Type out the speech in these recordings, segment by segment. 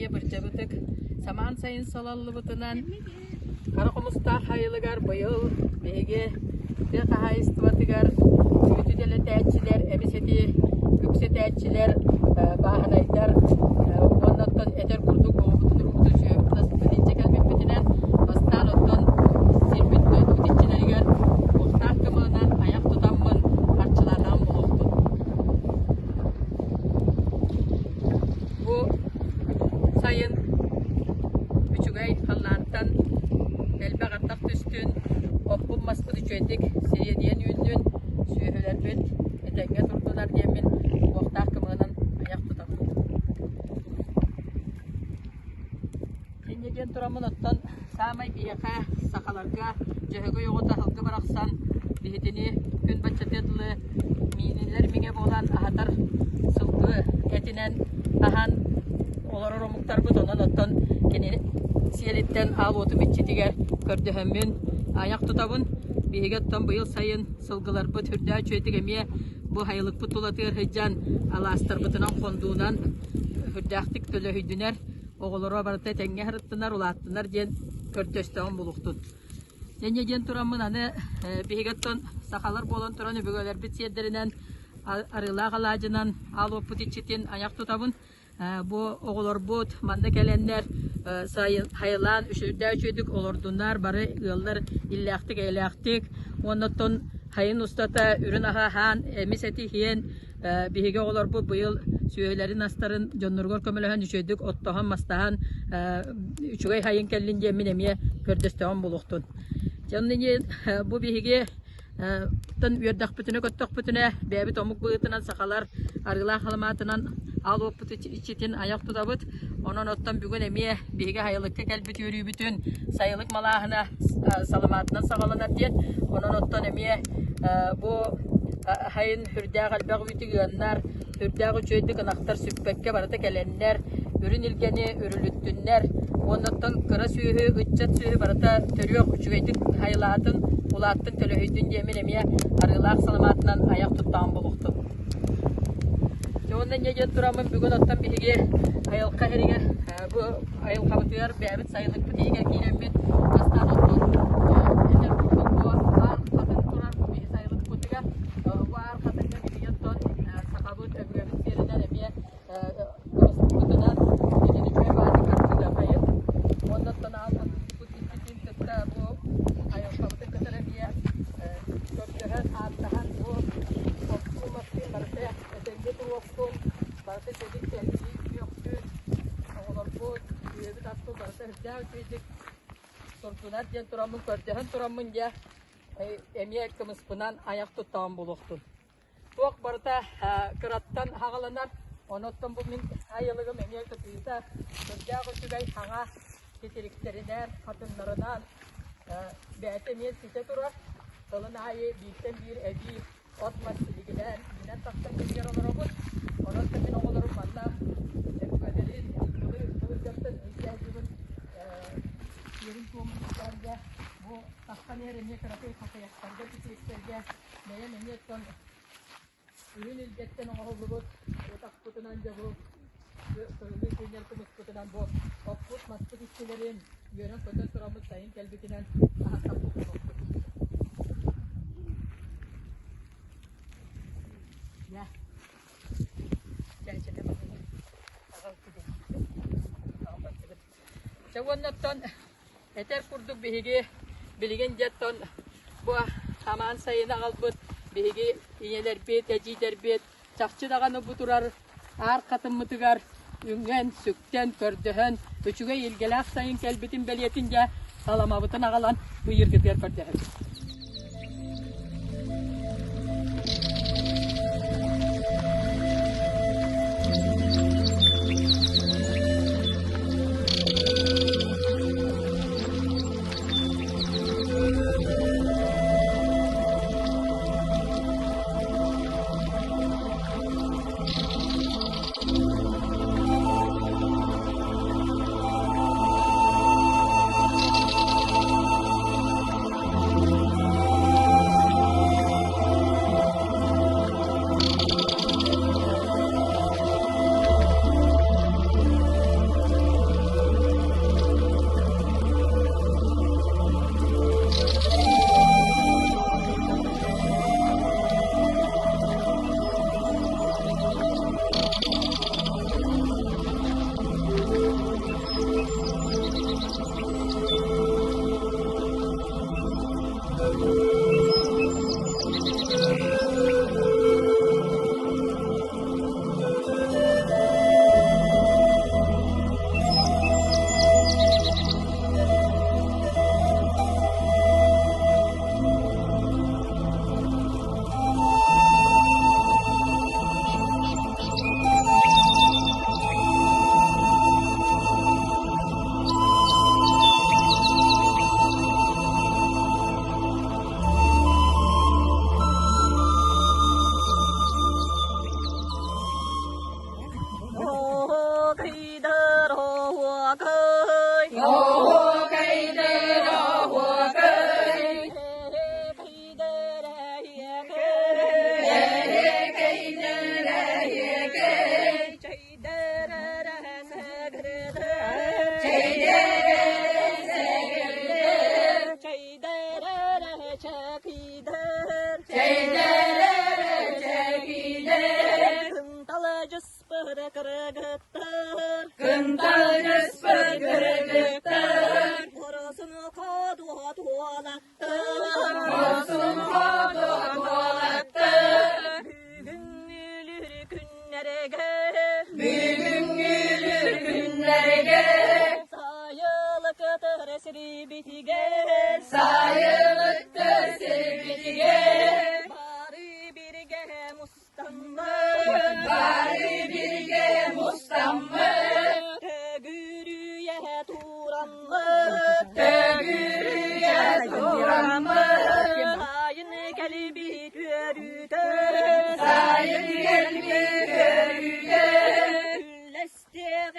Бырдьабытык самаан сайын салаллыбытынан Хара Хомустаах сайылыгар быйыл биһиги тыа хаһаайыстыбатыгар үүтү дэлэтээччилэр, эмис эти үксэтээччилэр, бааһынайдар уонна оттон этэр курдук оҕобутун уруккутун сүөһүбүтүн илдьэ кэлбиппитинэн бастаан оттон сирбит дойдубут иччилэригэр уохтаах кымыһынан айах тутаммын харчылаатаҕым буолуохтун. Бу сайын үчүгэй халлаантан элбэх ардах түстүн, оппут-маспыт үчүгэйдик сириэдийэн үүннүн, сүөһүлэрбит этэҥҥэ турдунар диэммин уохтаах кымыһынан айах тутабын. Инньэ диэн тураммын оттон саамай биһиэхэ сахаларга Дьөһөгөй оҕото аһылгы барахсан биһитини күн баччатыа дылы мииниллэр миҥэ буолан аһатар сылгы этинэн аһан олорор омуктарбыт онон оттон кини сиэлиттэн аал уотум иччитигэр көрдөһөммүн айах тутабын. Биһиги оттон быйыл сайын сылгыларбыт үрдээх үчүгэйдик эмиэ бу сайылыкпыт тулатыгар сылдьан алаастарбытынан хонduунан үрдээхтик төлөһүйдүнэр оҕолоро барыта этэҥҥэ сырыттынар, улааттынар диэн көрдөстөҕүм булуктун. Инньэ диэн тураммын аны биһиги оттон сахалар буолан туран өбүгэлэрбит сиэрдэринэн арыылаах алаадьынан аал уоппут иччитин айах тутабын. Бу оҕолорбут манна кэлэннэр сайылаан үчүгэй үчүгэйдик олордуннар, бары ыаллар иллээхтик-эйэлээхтик уонна оттон сайын устата үрүн аһы аһаан, эмис эти иһэн Биһиги оҕолорбут быйыл сүөһүлэрин астарын дьонноругар көмөлөһөн үчүгэйдик оттоһон-мастаһан үчүгэй сайын кэллин диэммин эмиэ көрдөстөҕүм буолуохтун. Дьон бу биһиги тан үөрдэхпитинэ көттөхпүтүнэ бэйэбит омук быһыытынан сахалар арыылаах саламаатынан аал уоппут иччитин айах тутабыт. Онон оттон бүгүн эмиэ биһиги сайылыкка кэлбит үөрүүбүтүн сайылык малааһына саламаатынан саҕаланар диэн. Онон оттон эмиэ бу Сайын сүрдээх элбэх үүтү ыаннар, сүрдээх үчүгэйдик ынахтар сүппэккэ барыта кэлэннэр. үрүн илгэни үрүлүттүннэр уоннаттан кыра сүөһү, ыччат сүөһү барыта төрүөх үчүгэйдик хайылаатын, улааттын, төлөһүйдүн диэмин эмиэ арыылаах саламаатынан айах туттаҕым буолуохтун. Дьэ уонна инньэ диэн тураммын бүгүн оттон биһиги айылҕа иһигэр бу айылҕабытыгар бэйэбит сайылыкпыт иһигэр киирэммит бастаан оттон этэр курдук бу аар хатыҥ турар бу биһи сайылыкпытыгар бу аар хатыҥҥа биһиги оттон сахабыт өбүгэбит сиэринэн эмиэ кымыспытынан итини үчүгэй баҕайытык хартыгыахайын уонна оттон аал хатыҥмыт иччитин кытта бу айылҕабытын кытары эмиэ көрдөһөн ааттаһан бу оттуу мастыын барыта этэҥҥэ туруохтун барыта чэдик чэлгии күөхтүүн оҕолорбут үөбүт аспыт барыта үрдээх үчүгэйдик турдунар диэн тураммын көрдөһөн тураммын дьэ эмиэ кымыспынан айах туттаҕым буолуохтун. Туох барыта кыраттан аҕаланар, онуттан бу мин айылыгым эмиэ кытыыта сүрдээх үчүгэй хаҥа титириктэринэн, хатыннарынан бэйэтэ эмиэ ситэ турар. Сылын аайы бииртэн биир эбии от-мас силигилээн, үүнэн тахсан кэлигэр олоробут. Онон да мин оҕолорум манна өбүгэлэрин былыр-былыргаттан илдьэ сылдьыбыт сиэрин-туомун истэргэ бу тахсан иһэр эмиэ кыракый хахыйахтарга, титириктэргэ Бэйэм эмиэ оттон үрүн илгэттэн оҥоһуллубут утахпытынан дьэ бу кыһыҥҥы күннэр кымыспытынан бу оппут маспыт иччилэрин үөрэн-көтөн тураммыт сайын кэлбитинэн аһаттаппыт буолуохпут. Дьэ, чээчэтэ баһылык. Аҕал киди. Чэ уонна оттон Этэр курдук биһиги билигин дьэ оттон бу самаан сайыны аҕалбыт биһиги ийэлэрбит, эдьиийдэрбит чахчы даҕаны бу турар аар хатыммытыгар үҥэн, сүктэн, көрдөһөн үчүгэй илгэлээх сайын кэлбитин бэлиэтин дьэ саламабытын аҕалан ыйыргытыгар көрдөһөбүт.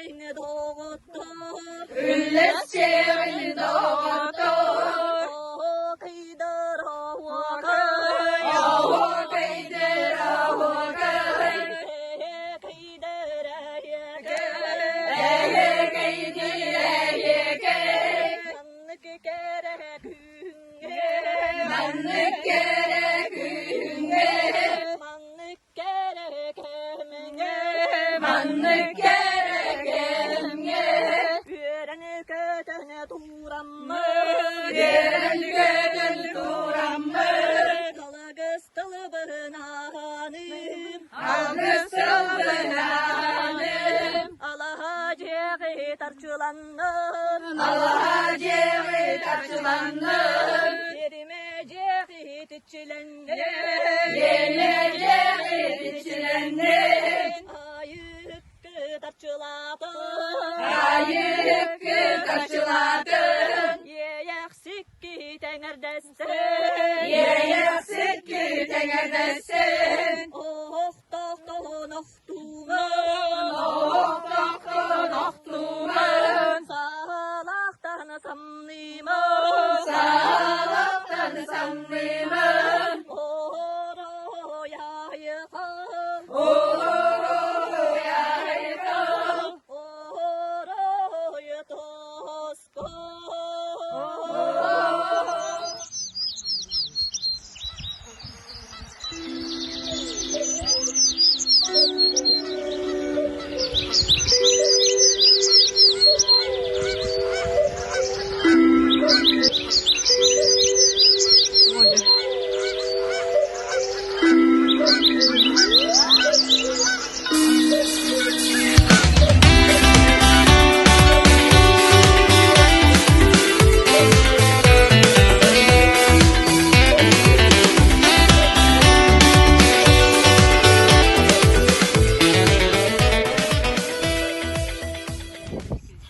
Доҕоттор, үллэстиэҕиҥ доҕоттор, Оһуокайдар оһуокай, оһуокайдар оһуокай, эһиэкэйдэр эһиэкэй, эһиэкэйдэр эһиэкэй, маннык кэрэ күҥҥэ, маннык кэрэ күҥҥэ, маннык Кэрэ кэмҥэ, маннык кэрэ кэмҥэ үөрэн-көтөн тураммыт, үөрэн-көтөн тураммыт, алгыс тылбынаным, алгыс тылбынаным, алаһа дьиэҕи тарчыланнын, алаһа дьиэҕи тарчыланнын, сиэримэ дьиэҕи Самныман,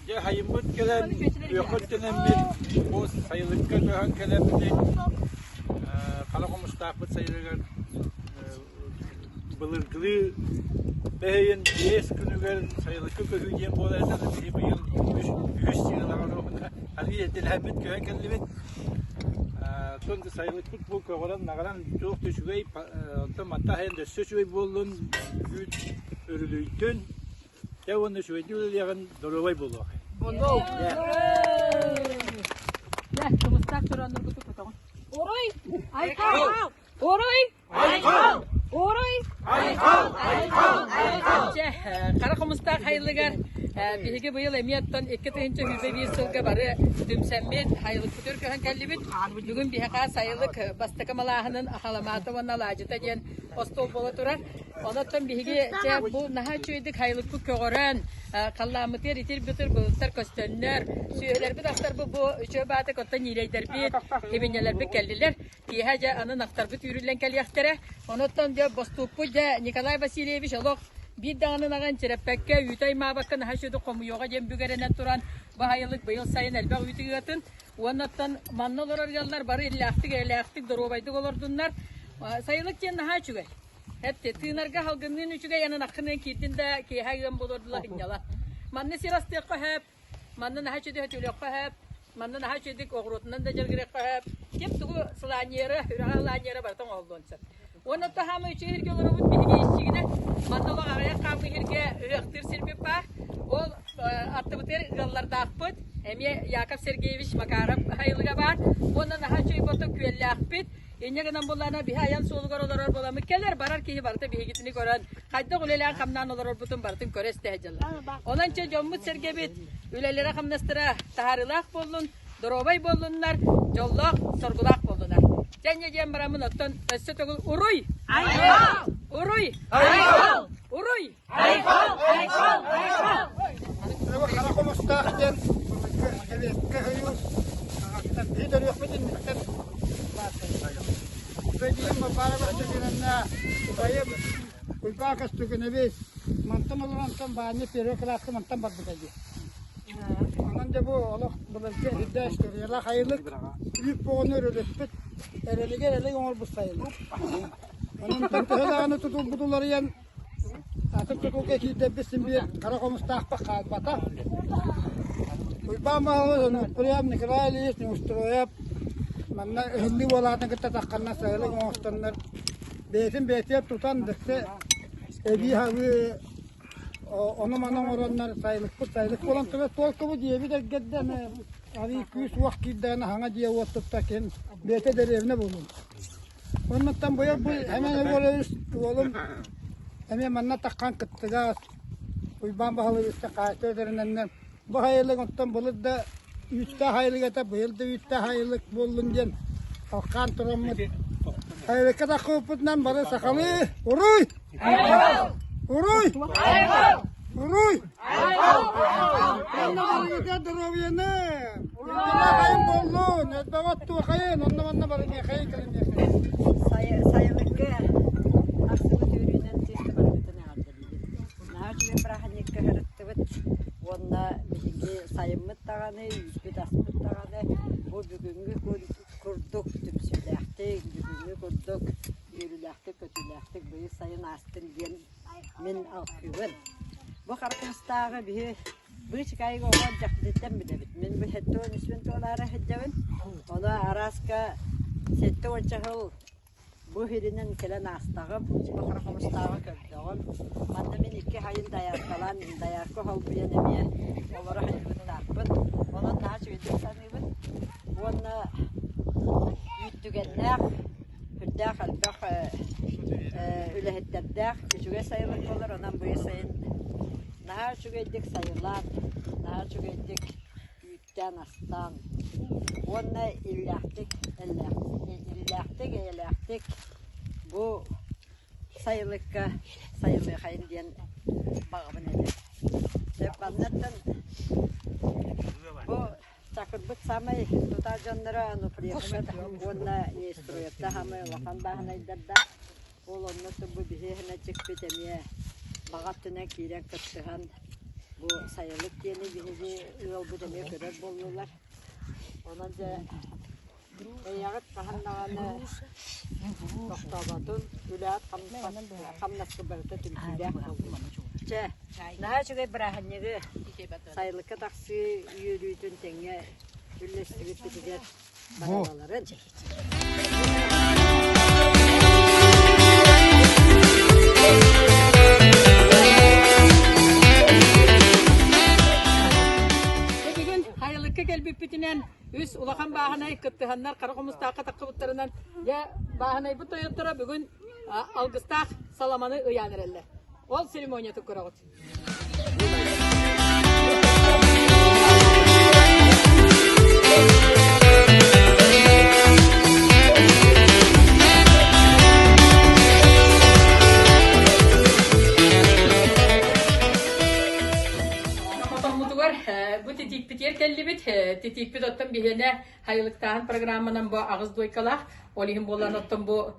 Дьэ, хайыммыт кэлэн, үөххүт тэнэммит, бу сайылыкка көһөн кэлэммит, хара хомустаахпыт сайылыгар былыргылыы бэһэйин биэс күнүгэр сайылыкка көһүү диэн буолар этэ, биһи быйыл үһүс сыалаҕа арыый эрдэлэһэммит көһөн кэллибит. Оттон сайылыкпыт бу көҕөрөн наҕаран туох да үчүгэй, онтон манта аһайан да өссө үчүгэй буоллун, үүт өрүлүйдүн, Дьэ уонна үчүгэйдик үлэлиэҕин, доруобай буолуох. Дьэ, тумустаах чороонноргуту көтөҕүн. Уруй! Айхал! Уруй! Айхал! Уруй! Айхал! Айхал! Айхал! Дьэ, хара хомустаах хайылыгар биһиги быйыл эмиэ оттон 2021 сылга бары түмсэммит, хайылыкпытыгар көһөн кэллибит. Бүгүн биһиэхэ сайылык бастакы малааһынын Ахаламаата уонна Алаадьыта диэн остуол буола турар. Онон биһиги чэ бу наһаа үчүгэйдик хайылыкпыт көҕөрөн, халлааммытыгар итир-бытыр былыттар көстөннөр, сүөһүлэрбит ахтарбыт бу үчүгэй баатык оттон ньирэйдэрбит, хибинньэлэрбит кэллилэр. Киэһэ дьэ аны ынахтарбыт үүрүллэн кэлиэхтэрэ. Онон дьэ бостуукпут дьэ Николай Васильевич олох биир даҕаны ынаҕын чирэппэккэ, үүтэ аймаабакка наһаа үчүгэйдик хомуйуоҕа диэн бүк эрэнэн туран бу хайылык быйыл сайын элбэх үүтү ыатын. Уонна оттон манна олорор ыаллар бары иллээхтик, эйэлээхтик, доруобайдык олордуннар. Сайылык диэн наһаа үчүгэй. Эпти, тыынарга халгынныын үчүгэй анан аххыныан киирдин да киэһэ ыам буолуордула сынньала. Манна сир астыахха сөп, манна наһаа үчүгэй өтүүлүөххэ сөп, манна наһаа үчүгэйдик оҕуруотунан да дьарыгырыахха сөп. Ким тугу сылаанньыйара, үрэҕэ сылаанньыйара барыта оҥоһуллуон сөп. Уонна таһаама үчүгэй сиргэ олоробут биһиги иччигинэ. Манна олох аҕыйах хаамыы сиргэ ыһыахтыыр сирбит баар. Ол аттыбытыгар ыаллардаахпыт. Эмиэ Яков Сергеевич Макаров айылыга баар. Уонна наһаа үчүгэй боту күөллээхпит. Инньэ гынан буллаана биһи айан суолугар олорор буоламмыт кэлэр барар киһи барыта биһигитини көрөн хайдах үлэлээн хамнаан олорорбутун барытын көрө истэ сылдьаллар. Онон чэ дьоммут-сэргэбит үлэлэрэ-хамнастара таһаарыылаах буоллун, доруобай буоллуннар, дьоллоох, соргулаах буоллунар. Дьэ инньэ диэн бараммын оттон өссө төгүл уруй! Айхал! Уруй! Айхал! Уруй! Айхал! Айхал! Айхал! Хара хомустаах диэн Сэбиэскэй Союз биһи төрүөхпүт инниттэн Бэдиим Мапарова Степановна убайым Уйбаан Костюгинович мантан олоронтон баанньа первый кылааска мантан барбыта дии. Онон дьэ бу олох былыргы үрдээх историялаах айылык үүт боҕону өрөлөппүт эрэлигэр элик оҥорбут сайылык. Онон төһө даҕаны тутулбут уларыйан. Атын тутулга киирдэрбит син биир хара хомустаахпыт хаалбата. Уйбаан Баһылай Нууппуруйап Николай Ильич Неустроев манна ыһыллыы буолаатын кытта тахханна сайылык оҥостоннор бэйэтин бэйэтигэр тутан дөссө эбии аһылыы ону-маны оҥороннор сайылыкпыт сайылык буолан турар туолкубут дьиэбит эргэрдэ эмэ арыый күүс-уох киирдэҕинэ хаҥа дьиэ уот тутта киһин бэйэтэ дэриэбинэ буолуо. Оннуттан быйыл бу Эмэн Егорович уолум эмиэ манна таххан кыттыгас Уйбаан Баһылайбычка хааччах этэринэн бу сайылык оттон былыр да үүттээх сайылык этэ, быйыл да үүттээх сайылык буоллун диэн алхаан тураммыт сайылыкка таххыбыппытынан бары сахалыы уруй! Уруй! Уруй! Онно барыгытыгар доруобуйаны! Илгэлээх буоллун, элбэҕи оттуохайын, онно-манна барымыахайын, кэлимиэхэйин. Сайылыкка тахсыбыт үөрүүнэн сүүстэ барыбытын эҕэрдэлиибит. Наһаа үчүгэй бырааһынньыкка сырыттыбыт уонна биһиги сайыммыт даҕаны, үүппүт-аспыт даҕаны бу бүгүҥҥү курдук түмсүүлээхтик, бүгүҥҥү курдук үөрүүлээхтик-көтүүлээхтик быйыл сайын аастын диэн мин алгыыбын. Бу Харкыстааҕы биһи быычыкайга оҕо дьахтыттан билэбит. Мин бу 73 туолаары сылдьабын. Ону арааска 70 сыл бу сиринэн кэлэн аастаҕым. Бу Харахомустааҕы көрдөҕүм. Манна мин икки сайын дояркалаан, доярка холбуйан эмиэ олоро сылдьыбыттаахпын. Онон наһаа үчүгэйдик саныыбын. Уонна үүттүгэннээх Сүрдээх элбэх үлэһиттэрдээх, үчүгэй сайылык буолар, онон быйыл сайын наһаа үчүгэйдик сайылаан, наһаа үчүгэйдик үүттээн-астаан уонна иллээхтик, иллээхтик, эйэлээхтик бу сайылыкка сайылыахайын диэн баҕабын этэ. Сөп маннаттан бу Чакырбыт саамай тутаах дьонноро Ануфриевтар уонна Нестроевтар саамай улахан бааһынайдардаах. Ол онно бу биһи Хэмэчикпит эмиэ баҕа өттүнэн киирэн кыттыһан бу сайылык диэни биһиги ыалбыт эмиэ көрөр буоллулар. Онон дьэ Эйэҕит хаһан даҕаны тохтооботун, үлэҕит хамнаска барыта түмсүүлээх буоллун. Чэ, наһаа үчүгэй бырааһынньыгы сайылыкка тахсыы үөрүүтүн тэҥҥэ үллэстибиппитигэр барылаларын. Бүгүн хайылыкка кэлбиппитинэн Үс улахан бааһынай кыттыһаннар хара хомустаахха таххыбыттарынан, дьэ, бааһынайбыт тойотторо бүгүн алгыстаах саламаны ыйаан эрэллэр. Ол церемониятын көрөҕүт. Хотоммутугар бу титиикпитигэр кэллибит. Титиикпит оттон биһиэнэ хайылыктааһын программанан бу аҕыс дуойкалаах. Ол иһин буолан оттон бу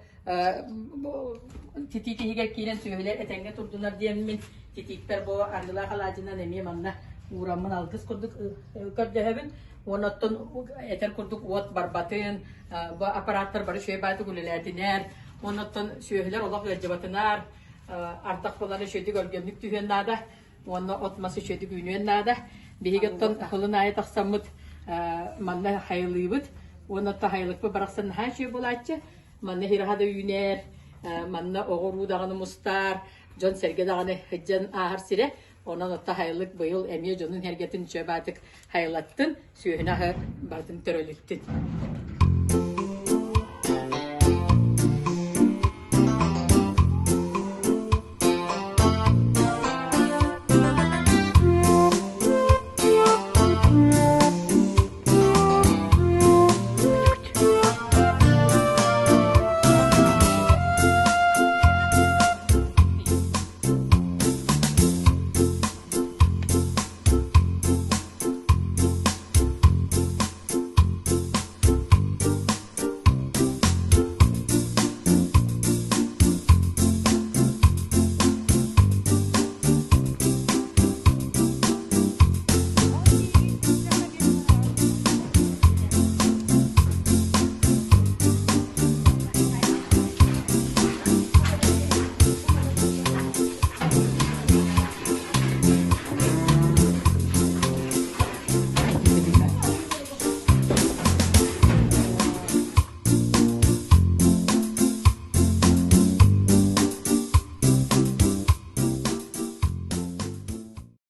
титиик иһигэр киирэн сүөһүлэр этэҥҥэ турдунар диэммин титиикпэр бу арыылаах алаадьынан эмиэ манна уураммын алгыс курдук көрдөһөбүн. Уонна оттон этэр курдук уот барбатын, бу аппараттар бары үчүгэй баайтык үлэлээтинэр, уонна оттон сүөһүлэр олох ыалдьыбатынар, ардах буолан үчүгэйдик өлгөмнүк түһүөн наада. Уонна от-мас үчүгэйдик үүнүөн наада. Биһиги оттон сылын аайы тахсаммыт манна хайылыыбыт. Уонна оттон хайылыкпыт барахсан наһаа үчүгэй буолааччы. Манна хираха да үүнэр, манна оҕо-уруу даҕаны мустар, дьон-сэргэ даҕаны сылдьан ааһар сирэ. Онон оттон хайылык быйыл эмиэ дьонун-сэргэтин үчүгэй баатык хайылаттын, сүөһүнү аһы барытын төрөлүттүн.